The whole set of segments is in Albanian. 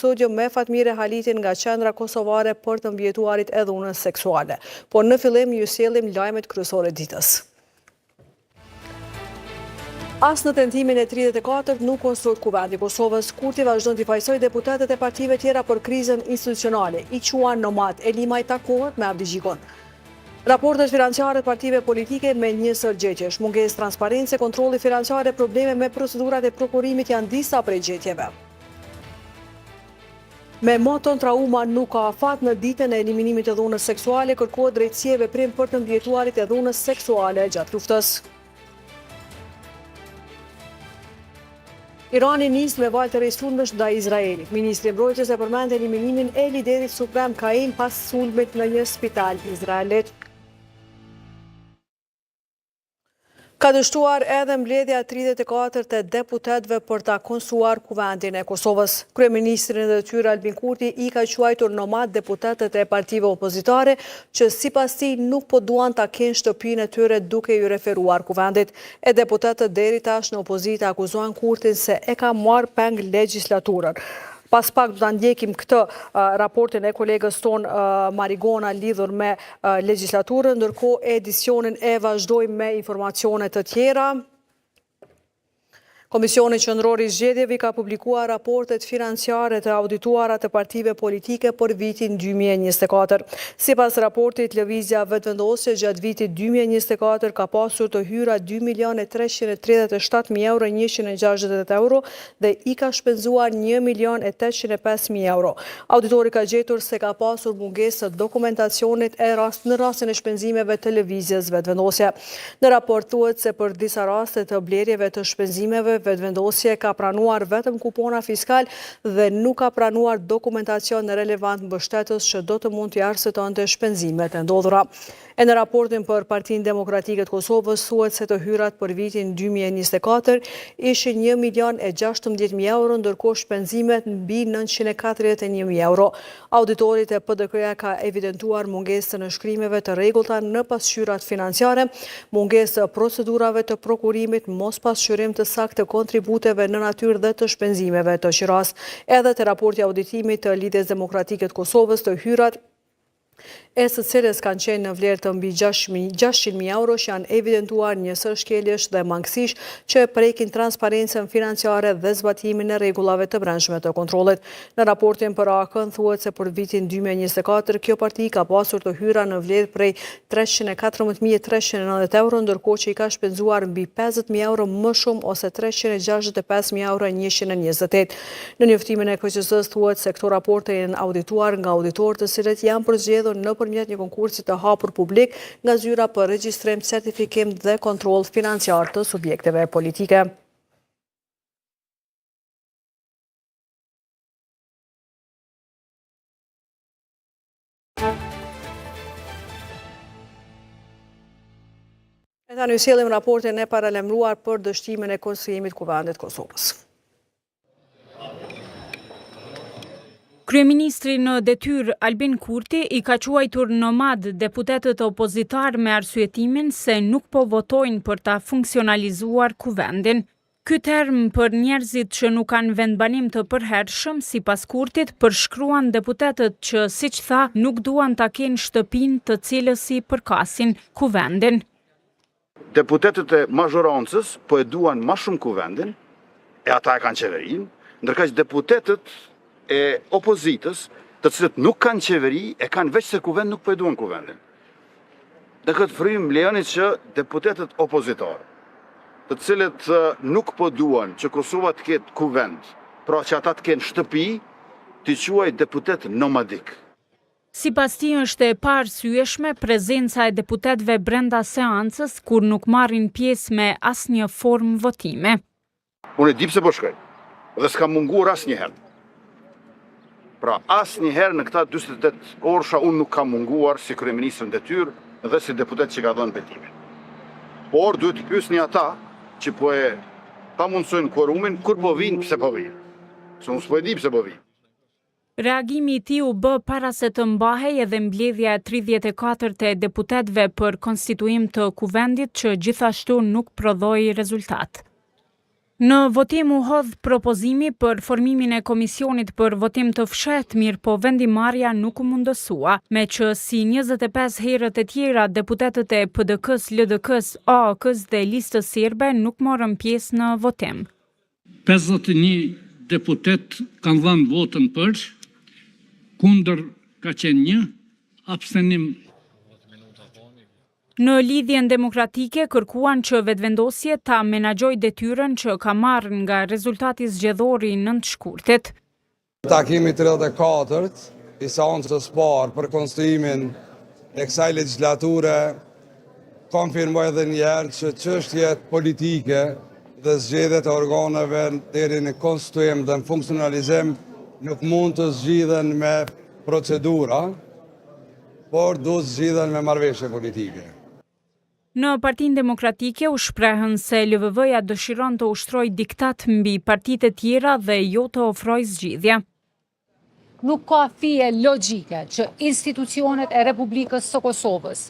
studio me Fatmire Halitin nga Qendra Kosovare për të mbijetuarit e dhunës seksuale. Por në fillim ju sjellim lajmet kryesore të ditës. As në tentimin e 34 nuk konstituohet Kuvendi i Kosovës. Kurti vazhdon t'i fajësojë deputetët e partive tjera për krizën institucionale. I quan nomadë. E Limaj takohet me Abdixhikun. Raportet financiare të partive politike me një sërë gjetjesh, mungesë transparence, kontrolli financiar e probleme me procedurat e prokurimit janë disa prej gjetjeve. Me moton Trauma nuk ka afat në ditën e eliminimit të dhunës seksuale kërkohet drejtësi e veprim për të mbijetuarit e dhunës seksuale gjatë luftës. Irani nis me valë të re sulmesh ndaj Izraelit. Ministri i Mbrojtjes e përmend eliminimin e liderit suprem Kaim pas sulmit në një spital izraelit. Ka dështuar edhe mbledhja e 34 e deputetëve për ta konstituuar Kuvendin e Kosovës. Kryeministri në detyrë Albin Kurti i ka quajtur nomadë deputetët e partive opozitare që sipas tij nuk po duan ta kenë shtëpinë e tyre duke iu referuar Kuvendit. E deputetët deri tash në opozitë akuzuan Kurtin se e ka marrë peng legjislaturën. Pas pak do ta ndjekim këtë raportin e kolegës tonë Marigona lidhur me legjislaturën, ndërkohë edicionin e vazhdojmë me informacione të tjera. Komisioni Qendror i Zgjedhjeve i ka publikuar raportet financiare të audituara të partive politike për vitin 2024. Sipas raportit, Lëvizja Vetëvendosje gjatë vitit 2024 ka pasur të hyra 2 milion e 337 mijë euro 168 euro dhe i ka shpenzuar një milion e 805 mijë euro. Auditori ka gjetur se ka pasur mungesë të dokumentacionit e rast, në rastin e shpenzimeve të Lëvizjes Vetëvendosje. Në raport thuhet se për disa raste të blerjeve të shpenzimeve, Vetëvendosje ka pranuar vetëm kupona fiskal dhe nuk ka pranuar dokumentacion relevant mbështetës që do të mund t'i arsyetonte shpenzimet e ndodhura. E në raportin për Partinë Demokratike të Kosovës thuhet se të hyrat për vitin 2024 ishin 1 milion e 16 mijë euro, ndërkohë shpenzimet mbi 941 mijë euro. Auditori te PDK-ja ka evidentuar mungesë të nënshkrimeve të rregullta në pasqyrat financiare, mungesë të procedurave të prokurimit, mospasqyrim të saktë të kontributeve në natyrë dhe të shpenzimeve të qirasë. Edhe te raporti i auditimit të Lidhjes Demokratike të Kosovës të hyrat e së cilës kanë qenë në vlerë të mbi 600.000 eurosh janë evidentuar një sërë shkeljesh dhe mangësish që prekin transparencën financiare dhe zbatimin e rregullave të brendshme të kontrollit. Në raportin për AAK-në thuhet se për vitin 2024 kjo parti ka pasur të hyra në vlerë prej 314.390 euro, ndërkohë që i ka shpenzuar mbi 50.000 euro më shumë ose 365.000 euro 128. Në njoftimin e KQZ-së thuhet se këto raporte janë audituar nga auditorë të cilët janë përzgjedhur nëpërmjet një konkursi të hapur publik nga Zyra për Regjistrim, Certifikim dhe Kontroll Financiar të Subjekteve Politike. E tani ju sjellim raportin e paralajmëruar për dështimin e konstituimit të Kuvendit të Kosovës. Kryeministri në detyrë Albin Kurti i ka quajtur nomadë deputetët opozitarë me arsyetimin se nuk po votojnë për ta funksionalizuar Kuvendin. Ky term për njerëzit që nuk kanë vendbanim të përhershëm, sipas Kurtit, përshkruan deputetët që, siç tha, nuk duan ta kenë shtëpinë të cilës i përkasin, Kuvendin. Deputetët e mazhorancës po e duan ma shumë Kuvendin, e ata e kanë qeverinë, ndërkaq deputetët e opozitës, të cilët nuk kanë qeveri, e kanë veçse Kuvend, nuk po e duan Kuvendin. Në këtë frymë më lejoni që deputetët opozitarë, të cilët nuk po duan që Kosova të ketë kuvend, pra që ata të kenë shtëpi, t'i quaj deputetë nomadikë. Sipas tij është e paarsyeshme prezenca e deputetëve brenda seancës kur nuk marrin pjesë me asnjë formë votimi. Unë e di pse po shkoj dhe s'kam munguar asnjëherë. Pra asnjëherë në këta 48 orësha unë nuk kam munguar si kryeministër në detyrë dhe si deputet që ka dhënë betimin. Por duhet të pyesni ata që po e pamundësojnë kuorumin, kur po vijnë, pse po vijnë. Se unë s'po e di pse po vijnë. Reagimi i tij u bë para se të mbahej edhe mbledhja e 34 e deputetëve për konstituim të Kuvendit që gjithashtu nuk prodhoi rezultat. Në votim u hodh propozimi për formimin e komisionit për votim të fshehtë, mirëpo vendimmarrja nuk u mundësua, meqë si 25 herët e tjera deputetët e PDK-së, LDK-së, AAK-së dhe Listës Serbe nuk morën pjesë në votim. 51 deputetë kanë dhënë votën për, kundër ka qenë një, abstenim Në Lidhjen Demokratike kërkuan që Vetëvendosje ta menaxhojë detyrën që ka marrë nga rezultati zgjedhor i 9 shkurtit. Takimi 34 i seancës parë për konstituimin e kësaj legjislature konfirmoi edhe një herë që çështjet politike dhe zgjedhjet e organeve deri në konstituim dhe në funksionalizim nuk mund të zgjidhen me procedura, por duhet zgjidhen me marrëveshje politike. Në Partinë Demokratike u shprehën se LVV-ja dëshiron të ushtrojë diktat mbi partitë e tjera dhe jo të ofrojë zgjidhje. Nuk ka fije logjike që institucionet e Republikës së Kosovës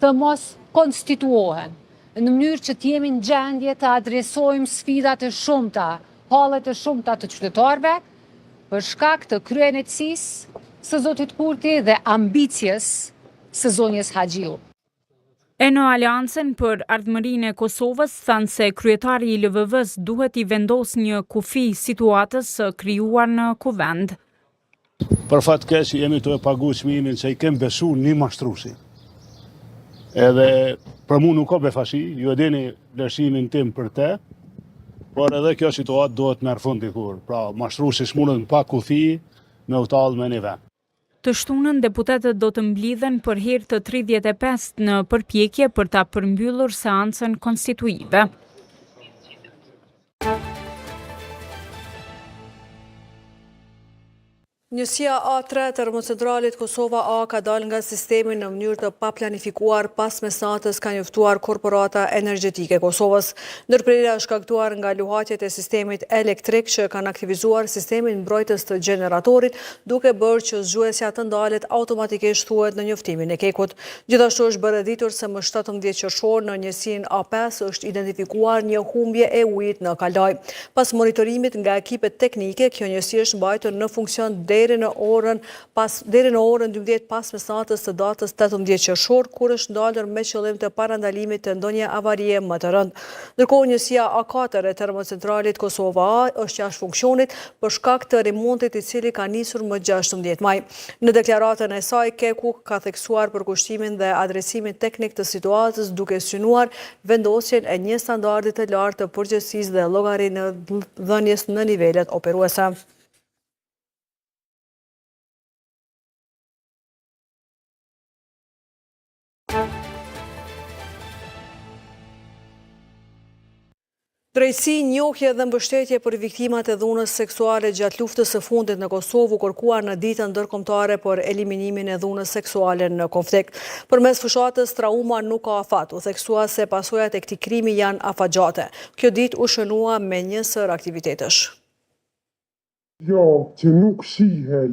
të mos konstituohen në mënyrë që të jemi në gjendje të adresojmë sfidat e shumta, hallet e shumta të qytetarëve, për shkak të kryeneçësisë së zotit Kurti dhe ambicies së zonjës Haxhiu. E në Aleancën për Ardhmërinë e Kosovës thanë se kryetari i LVV-së duhet t'i vendosë një kufi situatës së krijuar në Kuvend. Për fat keq jemi tu e pagu çmimin që i kem besu një mashtrusi. Edhe për mu nuk ka befasi, ju e dini vlerësimin tim për te, por edhe kjo situatë duhet merr fund dikur. Pra, mashtrusi s'mundet pa kufi me u tallë me një vend. Të shtunën deputetët do të mblidhen për herë të 35 në përpjekje për ta përmbyllur seancën konstituive. Njësia A3 e termocentralit Kosova A ka dalë nga sistemi në mënyrë të paplanifikuar pas mesnatës ka njoftuar Korporata Energjetike e Kosovës. Ndërprerja është shkaktuar nga luhatjet e sistemit elektrik që kanë aktivizuar sistemin mbrojtës të gjeneratorit, duke bërë që zgjuesja të ndalet automatikisht thuhet në njoftimin e KEK-ut. Gjithashtu është bërë e ditur se më 17 qershor në njësinë A5 është identifikuar një humbje e ujit në Kaldajë. Pas monitorimit nga ekipet teknike, kjo njësi është mbajtur në funksion deri në orën pas deri në orën 12 pas mesnatës të datës 18 qershor, kur është ndalur me qëllim të parandalimit të ndonjë avarie më të rëndë. Ndërkohë, njësia A4 e termocentralit Kosova A është jashtë funksionit për shkak të remontit i cili ka nisur më 16 maj. Në deklaratën e saj, KEK-u ka theksuar përkushtimin dhe adresimin teknik të situatës duke synuar vendosjen e një standardi të lartë të përgjegjësisë dhe llogaridhënies në nivelet operuese. Drejtësi, njohje dhe mbështetje për viktimat e dhunës seksuale gjatë luftës së fundit në Kosovë u kërkua në ditën ndërkombëtare për eliminimin e dhunës seksuale në konflikt. Përmes fushatës Trauma nuk ka afat, u theksua se pasojat e këtij krimi janë afatgjate. Kjo ditë u shënua me një sërë aktivitetesh. Jo, që nuk shihej,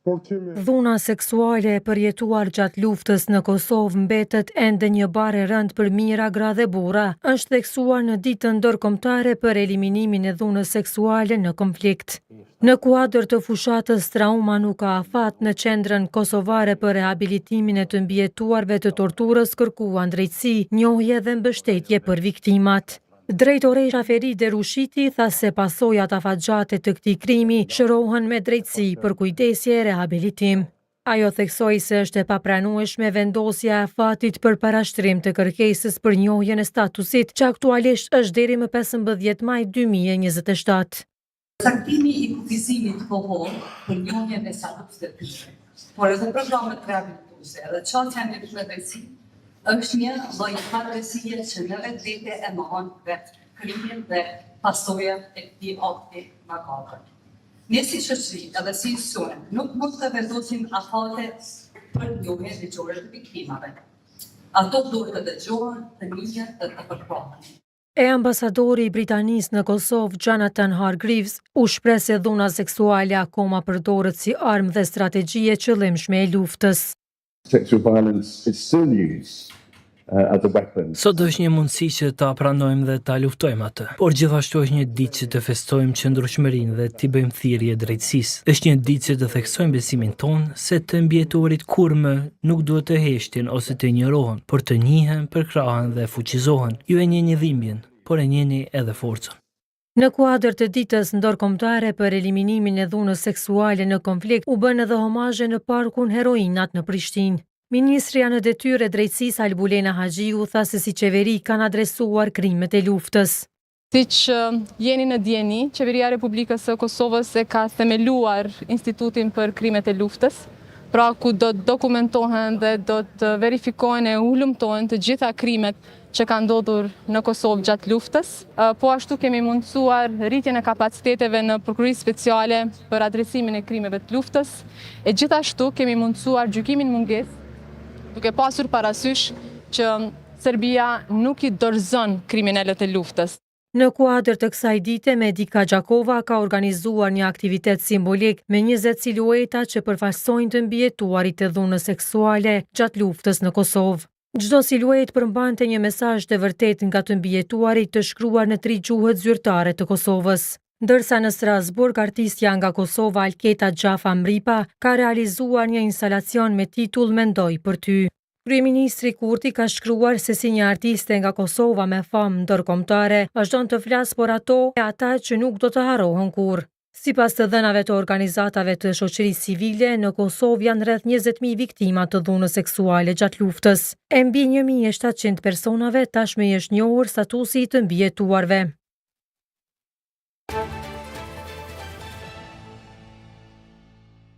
por që me. Dhuna seksuale e përjetuar gjatë luftës në Kosovë mbetet ende një barrë e rëndë për mijëra gra dhe burra, është theksuar në Ditën Ndërkombëtare për Eliminimin e Dhunës Seksuale në Konflikt. Në kuadër të fushatës Trauma nuk ka afat në Qendrën Kosovare për Rehabilitimin e të Mbijetuarve të Torturës kërkuan drejtësi, njohje dhe mbështetje për viktimat. Drejtoresha Feride Rushiti tha se pasojat afatgjate të këtij krimi shërohen me drejtësi, përkujdesje e rehabilitim. Ajo theksoi se është e papranueshme vendosja e afatit për parashtrim të kërkesës për njohjen e statusit, që aktualisht është deri më 15 maj 2027. Caktimi i kufizimit kohor për njohjen e statusit të tyre, por edhe programet rehabilituese edhe qasja në drejtësi është një lloj padrejtësie që në vetvete e mohon vetë krimin dhe pasojat e këtij akti makabër. Ne si shoqëri edhe si institucione nuk mund të vendosim afate për njohjen ligjore të viktimave. Ato duhet të dëgjohen, të njihen dhe të përkrahen. E ambasadori i Britanisë në Kosovë, Jonathan Hargreaves, u shpreh se dhuna seksuale akoma përdoret si armë dhe strategji e qëllimshme e luftës. Sexual violence is still used. Sot është një mundësi që ta pranojmë dhe ta luftojmë atë, por gjithashtu është një ditë që të festojmë qëndrueshmërinë dhe t'i bëjmë thirrje drejtësisë. Është një ditë që të theksojmë besimin tonë se të mbijetuarit kurrë më nuk duhet të heshtin ose të injorohen, por të njihen, përkrahen dhe fuqizohen. Ju e njihni dhimbjen, por e njihni edhe forcën. Në kuadër të Ditës Ndërkombëtare për Eliminimin e Dhunës Seksuale në Konflikt, u bënë edhe homazhe në Parkun Heroinat në Prishtinë. Ministrja në detyrë e Drejtësisë Albulena Haxhiu tha se si qeveri kanë adresuar krimet e luftës. Siç jeni në dijeni, Qeveria e Republikës së Kosovës e ka themeluar Institutin për Krimet e Luftës, pra ku do të dokumentohen dhe do të verifikohen e hulumtohen të gjitha krimet që kanë ndodhur në Kosovë gjatë luftës. Po ashtu kemi mundësuar rritjen e kapaciteteve në Prokurorinë Speciale për adresimin e krimeve të luftës, e gjithashtu kemi mundësuar gjykimin mungesë, duke pasur parasysh që Serbia nuk i dorëzon kriminelët e luftës. Në kuadër të kësaj dite, Medika Gjakova ka organizuar një aktivitet simbolik me 20 silueta që përfaqësojnë të mbijetuarit e dhunës seksuale gjatë luftës në Kosovë. Çdo siluetë përmbante një mesazh të vërtetë nga të mbijetuarit të shkruar në tri gjuhët zyrtare të Kosovës. Ndërsa në Strasburg, artistja nga Kosova Alketa Xhafa Mripa ka realizuar një instalacion me titull Mendoj për ty. Kryeministri Kurti ka shkruar se si një artiste nga Kosova me famë ndërkombëtare vazhdon të flasë për ato e ata që nuk do të harrohen kurrë. Sipas të dhënave të organizatave të shoqërisë civile, në Kosovë janë rreth 20.000 viktima të dhunës seksuale gjatë luftës. E mbi 1.700 personave tashmë i është njohur statusi i të mbijetuarve.